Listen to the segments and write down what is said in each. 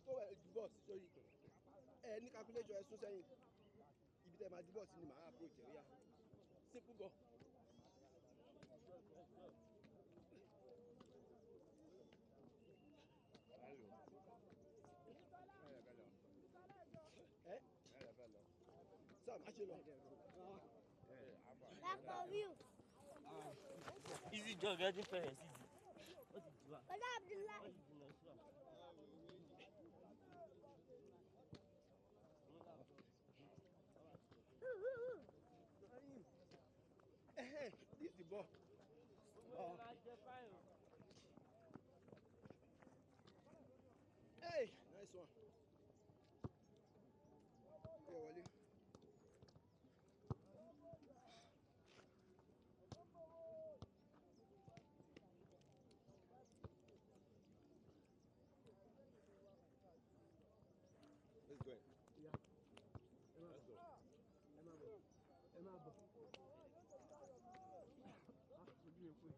Ibi tó wà ju bọ́ọ̀sì sórí. Ẹ ní calculation, ẹ sún sẹ́yìn. Ibi tẹ́ máa ju bọ́ọ̀sì ni màá approach ẹ̀ ríà. Simple ball. Ẹ sáà má ṣe lọ. That's for you. Easy job, getting parents easy. What did you do? Bọ́lá Abdullahi. What did you do? This is the ball. Hey, nice one. Hey, Wale. Let's go. Yeah. Let's go. Ẹ máa bọ̀. Ẹ máa bọ̀. Ah, ojú mi kú.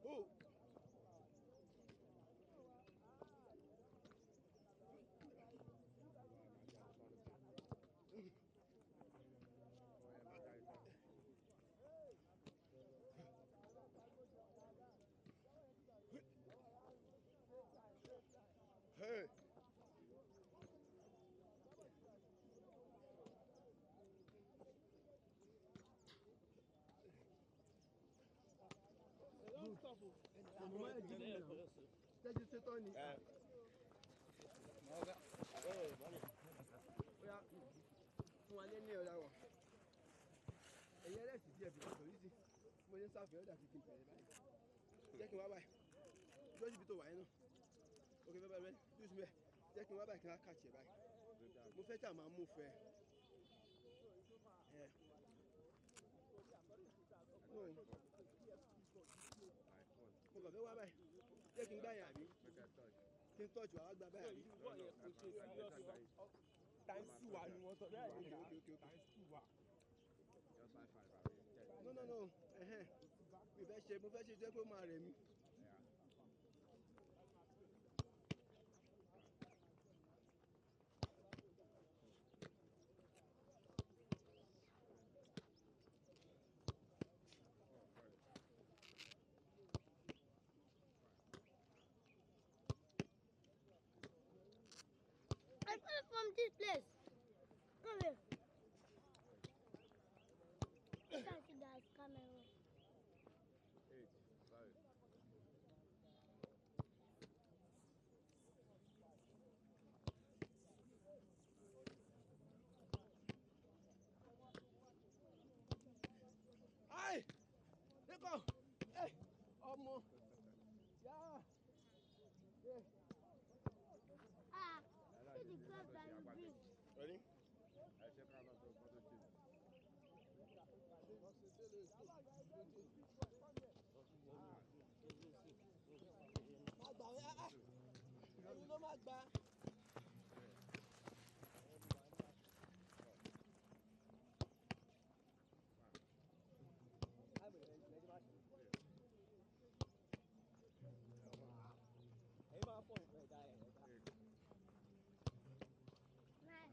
Oh. Hey. Tẹ́jú ṣetán ni. Oya fún wa ní ọ̀la wọ̀. Ẹ̀yin ẹlẹ́sìn díẹ̀ bí kò rí sí. Mo ní sáfì ọ̀dà kìkì bẹ̀rẹ̀ báyìí. Jẹ́ kí n wá báyìí. Lọ́sì bí tó wà yẹn náà. Ok bẹ́ẹ̀ bẹ́ẹ̀ lọ́sì bẹ́ẹ̀. Jẹ́ kí n wá báyìí kí n wá kàchì ẹ̀ báyìí. Mo fẹ́ tí a máa mú fẹ́. Ẹ̀. Mo kàn fẹ́ wá báyìí. Jẹ́ kí n gbá yẹn àbí? Kí n tọ́jú àwa gba báyìí àbí? Times two wa ni wọ́n tọ́. Okay. Times two wa. No, no, no. Mi fẹ́ ṣe, mo fẹ́ ṣe jẹ́ pé ó máa rẹ̀ mí. I come from this place. Come here. You can see that camera. 8, 5. Ai! Lẹ́kọ̀ọ́! Ẹ ọmọ! Yá! Ah, see the cloth that you bring. Ready? Má gbà wẹ́ ah! Ẹ̀yin ló má gbà. Ẹ̀yin máa pọ̀ nípa ẹ̀dá ẹ̀ ẹ̀dá. 9.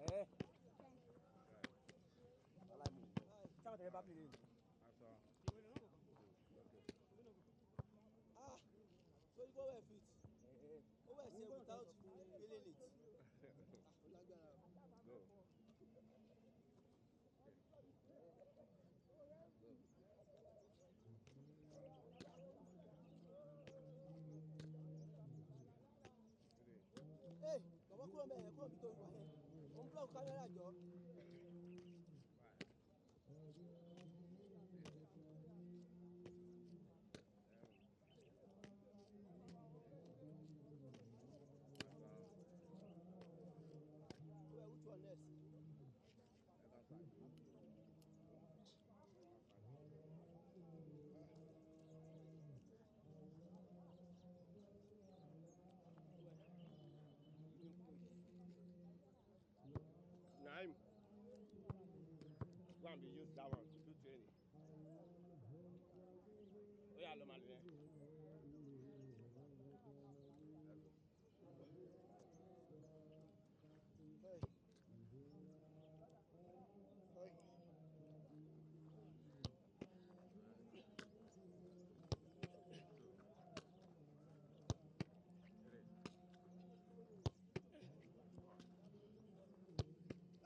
Ẹ̀ 10. Ọlá mi. Sáwọn tẹ̀lé bá pè é. Ah! So you go well fit. Ó wẹ̀ ṣe without feeling it. Ah, ó lágbára o. Go. Hey, bàbá kúrò mẹ́yẹn kúrò mi tó wà yẹn. Mo ń block kámẹ́rà jọ. Well, which one next? Come and be use that one to do training. Ó yá lọ máa lò yẹn.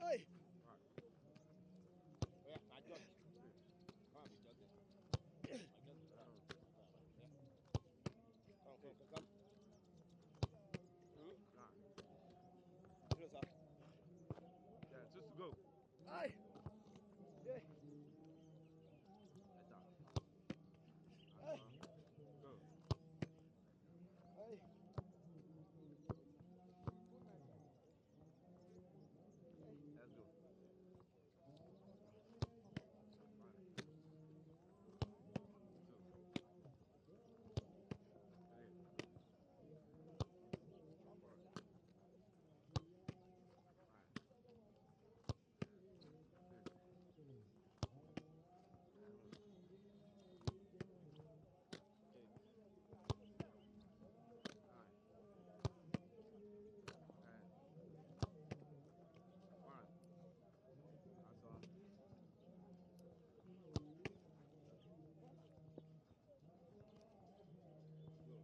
Hey. Hey. Hey. Ó yá máa jog. Come and be jogging. Máa jog. Yeah. Come, come, come, come. Hmm? Kí ló sọ? Yeah, just to go. Hey. Yeah. Better. Hey. Go. Hey. Let's go. One, two, three, four, five, six, seven, eight, nine, 10, 1. That's all. Go.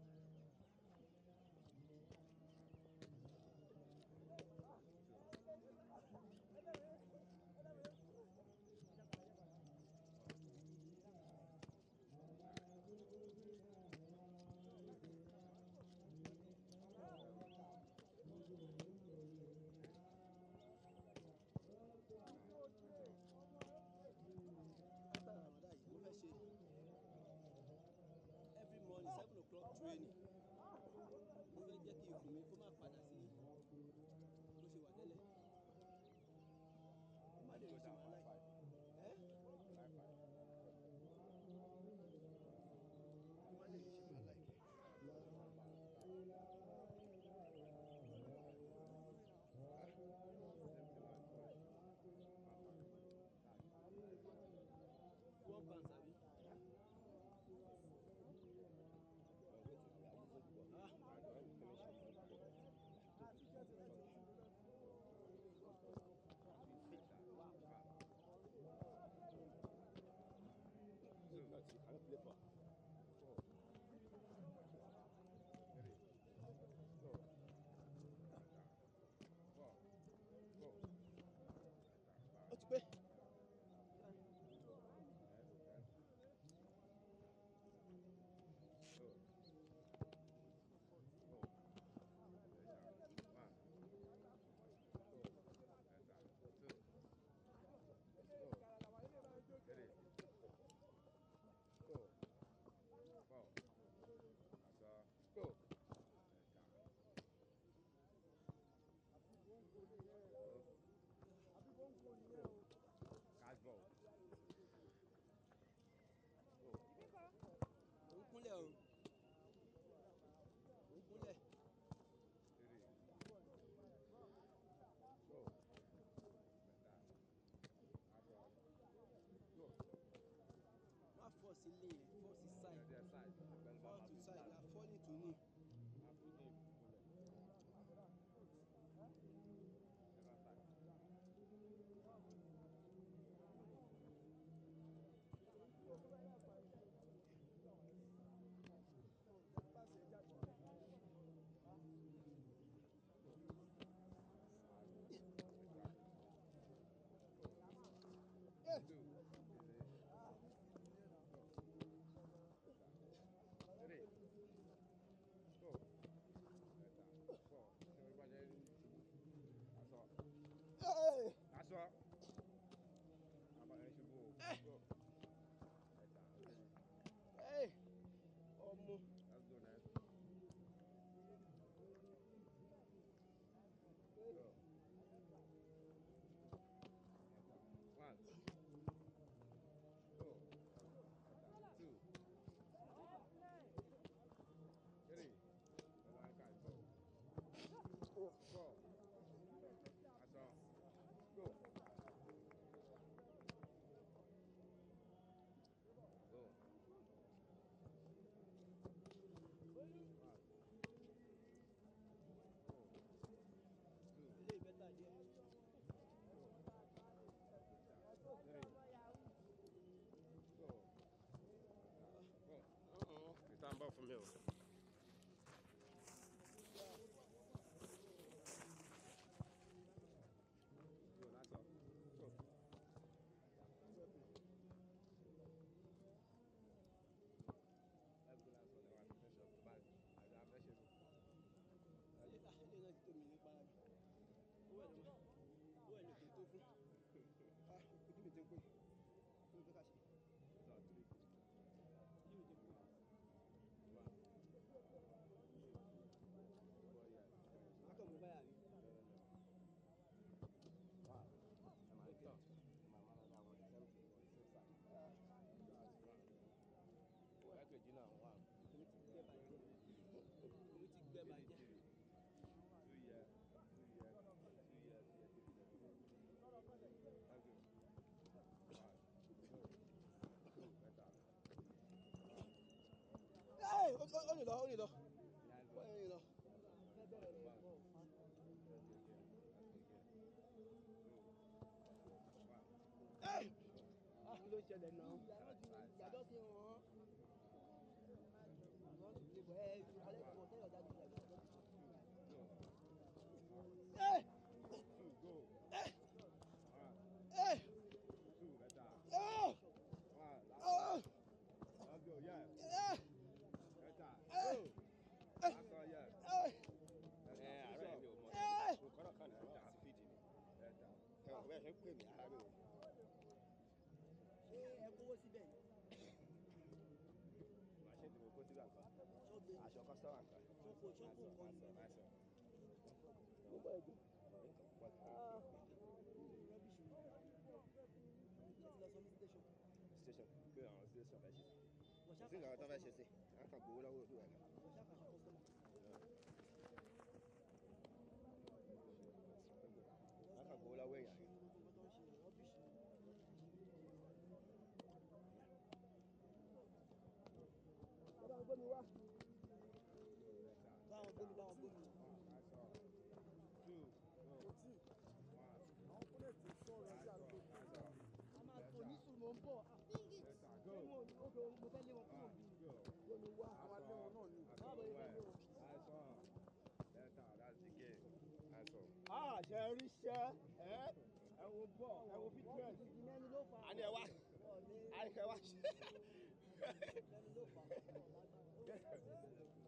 After Ramadan yìí, mo fẹ́ ṣe every morning 7 o'clock training. Mo fẹ́ jẹ́ kí ikùn mi kó má padà sí bó ṣe wà tẹ́lẹ̀. Kó má lè Go rí sí down wàhálà 5. yìí. Ẹ́ 5 5. Kó má lè rí sí wàhálà yìí. One pound àbí? But wait, we are using the ball. Ah. And when we finish using the ball, if not, you cannot play ball. 4, 3, 2, 4, go. Ó ti pé. 2, 4, 1, 2, 2, 2, 3, 4. Fún mi o. Go, last one. Go. Let's go last one. Then we'll finish up. Bye. I finish it. Ilé náà ti tó mi nípa mi. Owó ẹ̀ ló máa, owó ẹ̀ ló kò tó fún. Ah, ojú mi ti ń pè. Kí ló fẹ́ ká ṣe? Two, three, Ojú mi ti ń pè. one, two, four, yeah. Màá kàn mú báyà mi. One. Ẹ máa tọ̀. Ẹ máa máa lọ àwọn the same thing on the same side. That's one. Lẹ́kẹ̀jì náà one. Èmi ti gbẹ bàjẹ́. Èmi ti gbẹ Three, bàjẹ́. three. Two year, 2 year, 2 year, 2 year, 3 year. Let's go. One, go. Two, better. Ẹ́ ó lè lọ, ó lè lọ. Nice Ó one. lè lọ. One. Let's go again. Let's go again. Go. One. Ẹ́ ah kí ló ṣẹlẹ̀ náà? Side, side, side. Yàtọ̀ sí wọn. Two, go. Ẹ́ Two, go. One, ẹ́ two, better. ẹ́ One, last ọ́ one. Let's go, yeah. ẹ́ Better. Go. Last one, yeah. ẹ́ Better. Ẹ Push àárọ̀ up. mi ò mọ̀. ẹ́. Nǹkan náà kàn ní àwọn àti fídì ni. Better. Ẹ wọ̀ bẹ́ẹ̀ ṣe ń pè mí ara mi ò. Ṣé ẹ kówó síbẹ̀ ni? Màṣẹ́ tí mo kó sígbà kan. Ṣọ́gbé ni? Aṣọ kọ́sítọ́mà kan. Ṣọ́kò ṣọ́kò nǹkan ni? Aṣọ. Mo bọ̀ ẹ̀jọ̀. Aṣọ. Rubbish ni. Ṣé ti lọ sọ ní station? Station pé àwọn station fẹ́ ṣe sí. Wọ̀ṣá Kò sí nǹkan tó fẹ́ ṣe sí. Wọ́n kàn gbowó lọ́wọ́ olúwa náà. Wọ̀ṣá kàṣọ customer. Wọ́n kàn gbowó lọ́wọ́ èèyàn. Gbogbo nǹkan tó ń ṣe rubbish ni. Bàbá àwọn gbómi wá. Báwọn gbómi báwọn gbómi. Nice one. Two, go. One. Àwọn kúlẹ̀tì sọ̀rọ̀ sí Nice àdúgbò. one. Nice one. A máa tò ní sùúrù mò ń bọ̀. Bring it. Better. Ṣé Go. mo ókè mo fẹ́ lé wọn kúrò One, bí? go. Gbómi wá. Nice alé wọn one. náà ni. That's the way. Nice one. Better. That's the game. Nice one. Ah, ṣe rí iṣẹ́ ẹ ẹ wo bọ̀ ẹ wo fitness. Ìmẹ́ni ló fà á. A ní ẹ wá Wọ́n ní a ní ẹ wá ṣe. ìmẹ́ni ló fà á. Wọ́n lágbára.